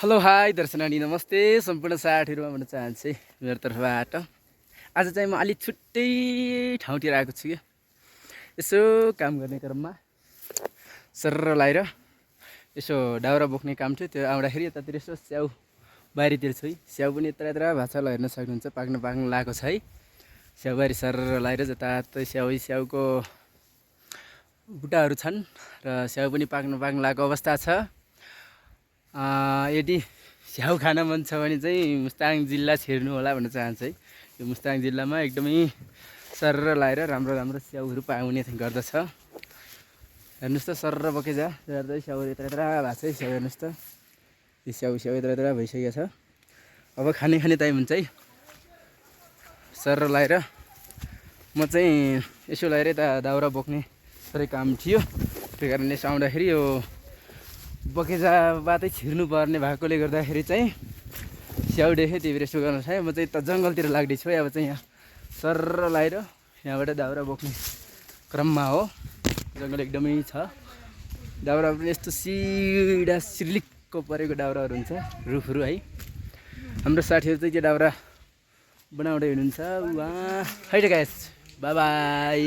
Hello hi दर्शनानी नमस्ते सम्पूर्ण साथीहरुमा भन्न चाहन्छु मेरो तर्फबाट आज चाहिँ म अलि छुट्टै ठाउँतिर आएको छु के यसो काम गर्ने क्रममा सर्र लाएर यसो दाउरा बोक्ने काम थियो त्यो आउँदाखेरि यतातिर यसो स्याउ बारीतिर छु है स्याउ पनि यत्र यत्र भएको छ ल हेर्न सक्नुहुन्छ पाक्न लागेको छ है स्याउबारी सर्र लाएर जताततै स्याउको बुट्टाहरू छन् र स्याउ पनि पाक्न लागेको अवस्था छ। यदि स्याउ खान मन छ भने चाहिँ मुस्ताङ जिल्ला छिर्नु होला भन्न चाहन्छु है। यो मुस्ताङ जिल्लामा एकदमै सर्र लाएर राम्रो स्याउहरू पाउने गर्दछ। हेर्नुस् त सर्र बकेजा जर्दै स्याउ यत्र यत्र भएको छ है। स्याउ हेर्नुस् त यो स्याउ यत्र यत्र भइसकेको छ। अब खाने टाइम हुन्छ है। सर्र लाएर म चाहिँ यसो लाएर यता दाउरा बोक्ने थोरै काम थियो, त्यही कारणले यसो आउँदाखेरि यो बकेजाबाटै छिर्नु पर्ने भएकोले गर्दाखेरि चाहिँ स्याउ देखेँ त्यही भएर यसो गर्न थालेँ। म चाहिँ त जङ्गलतिर लाग्दैछु है। अब चाहिँ यहाँ सर्र लाएर यहाँबाट दाउरा बोक्ने क्रममा हो। जङ्गल एकदमै छ। दाउरा पनि यस्तो सिधा सिर्लिक्क परेको दाउराहरू हुन्छ रुखहरू है। हाम्रो साथीहरू चाहिँ त्यो दाउरा बनाउँदै हुनुहुन्छ उहाँ। है त गाइस, बाई बाई।